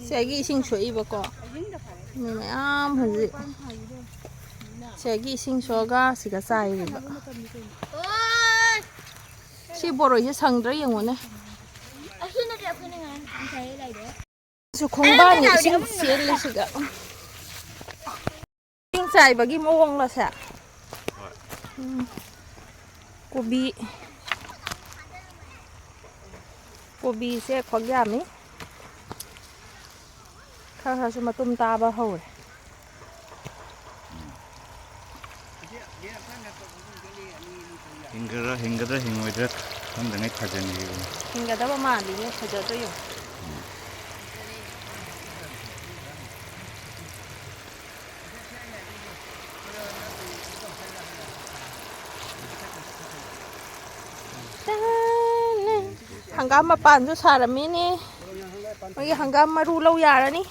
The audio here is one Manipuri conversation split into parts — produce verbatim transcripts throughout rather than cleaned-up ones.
ꯁꯤꯒꯤ ꯏꯁꯤꯡ ꯁꯣꯛꯏꯕꯀꯣ꯫ ꯃꯤ ꯃꯌꯥꯝ ꯍꯧꯖꯤꯛ ꯁꯤꯒꯤ ꯏꯁꯤꯡ ꯁꯣꯛꯑꯒ ꯁꯤꯒ ꯆꯥꯏꯔꯤꯕ꯫ ꯁꯤ ꯕꯣꯔꯣꯏꯁꯦ ꯁꯪꯗ꯭ꯔꯥ ꯌꯦꯡꯉꯨꯅꯦ꯫ ꯁꯨ ꯈꯣꯡꯕꯥꯟ ꯏꯁꯤꯡ ꯆꯦꯜꯂꯤꯁꯤꯒ꯫ ꯏꯁꯤꯡ ꯆꯥꯏꯕꯒꯤ ꯃꯑꯣꯡꯂꯣ ꯁꯦ? ꯎꯝ꯫ ꯀꯣꯕꯤ, ꯀꯣꯕꯤꯁꯦ ꯈ꯭ꯋꯥꯛ ꯌꯥꯝꯃꯤ꯫ ꯈꯔ ꯈꯔꯁꯨ ꯃꯇꯨꯝ ꯇꯥꯕ ꯍꯧꯔꯦ꯫ ꯍꯤꯡꯒꯗ꯭ꯔꯥ, ꯍꯤꯡꯒꯗ꯭ꯔꯥ ꯍꯤꯡꯉꯣꯏꯗ꯭ꯔꯥ ꯈꯪꯗꯉꯩ ꯊꯥꯖꯤꯟꯈꯤꯕꯅꯤ꯫ ꯍꯤꯡꯒꯗꯕ ꯃꯥꯜꯂꯤꯅꯦ, ꯐꯖꯗ꯭ꯔꯥ ꯌꯦꯡꯉꯨ꯫ ꯍꯪꯒꯥꯝ ꯃꯄꯥꯟꯁꯨ ꯁꯥꯔꯝꯃꯤꯅꯤ꯫ ꯃꯣꯏꯒꯤ ꯍꯪꯒꯥꯝ ꯃꯔꯨ ꯂꯧ ꯌꯥꯔꯅꯤ꯫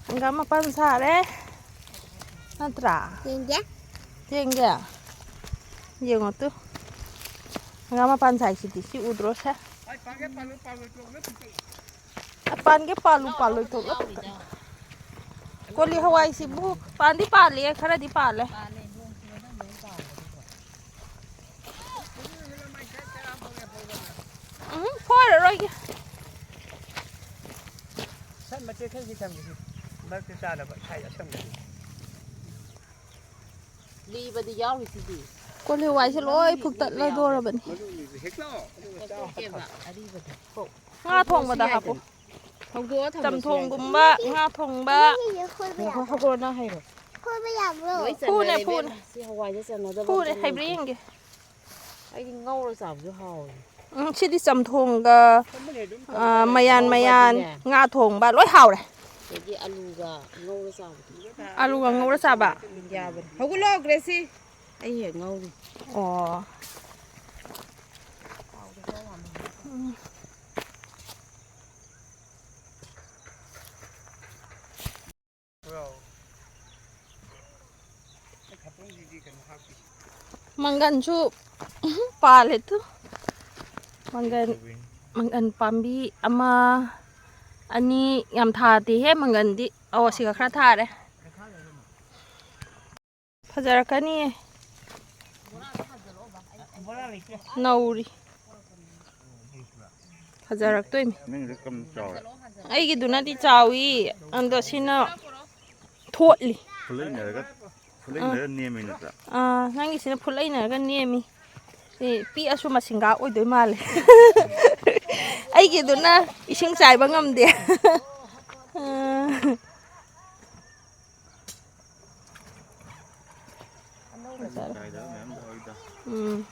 ꯍꯪꯒꯥꯝ ꯃꯄꯥꯟ ꯁꯥꯔꯦ꯫ ꯅꯠꯇ꯭ꯔꯥ? ꯌꯦꯡꯒꯦ꯫ ꯌꯦꯡꯒꯦ? ꯌꯦꯡꯉꯣ ꯇꯨ꯫ ꯍꯪꯒꯥꯝ ꯃꯄꯥꯟ ꯁꯥꯏꯁꯤꯗꯤ꯫ ꯁꯤ ꯎꯗ꯭ꯔꯣ ꯁꯦ? ꯄꯥꯟꯒꯦ ꯄꯥꯜꯂꯨ ꯄꯥꯜꯂꯣꯏ ꯇꯣꯛꯂꯦ꯫ ꯄꯥꯟꯒꯦ ꯄꯥꯜꯂꯨ ꯄꯥꯜꯂꯣꯏ ꯇꯣꯛꯂꯦ꯫ ꯀꯣꯂꯤ ꯍꯋꯥꯏꯁꯤꯕꯨ ꯄꯥꯟꯗꯤ ꯄꯥꯜꯂꯦ, ꯈꯔꯗꯤ ꯄꯥꯜꯂꯦ꯫ ꯎꯝ, ꯐꯣꯏꯔꯔꯣꯏꯒꯦ꯫ ꯁꯟ ꯃꯆꯦꯠ ꯈꯔꯗꯤ ꯊꯝꯒꯦ ꯁꯤ ꯃꯔꯛꯇ ꯆꯥꯅꯕ ꯁꯥꯏ ꯑꯁꯪꯕꯁꯤ꯫ ꯂꯤꯕꯗꯤ ꯌꯥꯎꯔꯤꯁꯤꯗꯤ꯫ ꯀꯣꯂꯤ ꯍꯋꯥꯏꯁꯦ ꯂꯣꯏ ꯐꯨꯛꯇꯠꯂꯗꯣꯔꯕꯅꯤ꯫ ꯃꯔꯨ ꯂꯤꯕ ꯍꯦꯛꯇ ꯐꯨꯛꯇꯠꯇꯦꯕ, ꯑꯔꯤꯕꯗꯣ꯫ ꯉꯥ ꯊꯣꯡꯕꯗ ꯍꯥꯞꯄꯨ꯫ ꯍꯧꯗꯣꯛꯑ ꯊꯝꯕꯁꯨ ꯌꯥꯏꯗꯅ꯫ ꯆꯝꯊꯣꯡꯒꯨꯝꯕ, ꯉꯥ ꯊꯣꯡꯕ꯫ ꯉꯥꯏꯈꯣ, ꯉꯥꯏꯈꯣ, ꯍꯧꯗꯣꯛꯑꯣ, ꯅꯪ ꯍꯩꯔꯣ꯫ ꯈꯣꯏꯕ ꯌꯥꯕ꯭ꯔꯣ? ꯂꯣꯏ ꯐꯨꯅꯦ, ꯆꯟꯅꯔꯦ ꯏꯕꯦꯝꯃ꯫ ꯐꯨꯅꯦ꯫ ꯁꯤ ꯍꯋꯥꯏꯁꯦ ꯆꯟꯅꯗꯕ ꯐꯨꯅꯦ, ꯑꯝꯇ ꯍꯩꯕ꯭ꯔꯥ ꯂꯩꯇꯦ꯫ ꯌꯦꯡꯒꯦ꯫ ꯑꯩꯗꯤ ꯉꯧꯔ ꯆꯥꯕꯁꯨ ꯍꯥꯎꯋꯦ꯫ ꯎꯝ, ꯁꯤꯗꯤ ꯆꯝꯊꯣꯡꯒ, ꯊꯝꯕꯅꯦ ꯑꯗꯨꯝ ꯑ, ꯇꯧꯔꯒ ꯃꯌꯥꯟ ꯃꯌꯥꯟ ꯉꯧꯕꯗꯤꯅꯦ꯫ ꯉꯥ ꯊꯣꯡꯕ ꯂꯣꯏ ꯍꯥꯎꯔꯦ꯫ ꯑꯗꯒꯤ ꯑꯂꯨꯒ ꯉꯧꯔ ꯆꯥꯕꯗꯣ꯫ ꯑꯂꯨꯒ ꯉꯧꯔ ꯆꯥꯕ? ꯌꯥꯕꯅꯦ꯫ ꯍꯧꯒꯠꯂꯣ, ꯒ꯭ꯔꯦꯁꯤ꯫ ꯑꯩ ꯍꯦꯛ ꯉꯧꯔꯤ꯫ ꯑꯣ꯫ ꯎꯝ꯫ ꯃꯪꯒꯟꯁꯨ ꯄꯥꯜꯂꯦ ꯇꯨ꯫ ꯃꯪꯒꯟ, ꯃꯪꯒꯟ ꯄꯥꯝꯕꯤ ꯑꯃ, ꯑꯅꯤ ꯌꯥꯝ ꯊꯥꯗꯦꯍꯦ ꯃꯪꯒꯟꯗꯤ꯫ ꯑꯣ, ꯁꯤꯒ ꯈꯔ ꯊꯥꯔꯦ꯫ ꯐꯖꯔꯛꯀꯅꯤꯌꯦ꯫ ꯅꯧꯔꯤ꯫ ꯐꯖꯔꯛꯇꯣꯏꯅꯤ꯫ ꯅꯪꯒꯤꯗꯤ ꯀꯝ ꯆꯥꯎꯔꯦ? ꯑꯩꯒꯤꯗꯨꯅꯗꯤ ꯆꯥꯎꯏ, ꯑꯗꯣ ꯁꯤꯅ ꯊꯣꯠꯂꯤ꯫ ꯐꯨꯠꯂꯛꯏꯅꯔꯒ, ꯐꯨꯠꯂꯛꯏꯅꯔꯒ ꯅꯦꯝꯃꯤ ꯅꯠꯇ꯭ꯔꯥ? ꯑꯥ, ꯅꯪꯒꯤꯁꯤꯅ ꯐꯨꯠꯂꯛꯏꯅꯔꯒ ꯅꯦꯝꯃꯤ꯫ ꯁꯤ ꯄꯤꯛꯑꯁꯨ ꯃꯁꯤꯡꯒꯥ ꯑꯣꯏꯗꯣꯏ ꯃꯥꯜꯂꯦ꯫ ꯑꯩꯒꯤꯗꯨꯅ ꯏꯁꯤꯡ ꯆꯥꯏꯕ ꯉꯝꯗꯦ꯫ ꯑꯥ꯫ ꯀꯥꯏꯗꯕ ꯃꯌꯥꯝ ꯌꯥꯎꯔꯤꯗ꯫ ꯎꯝ꯫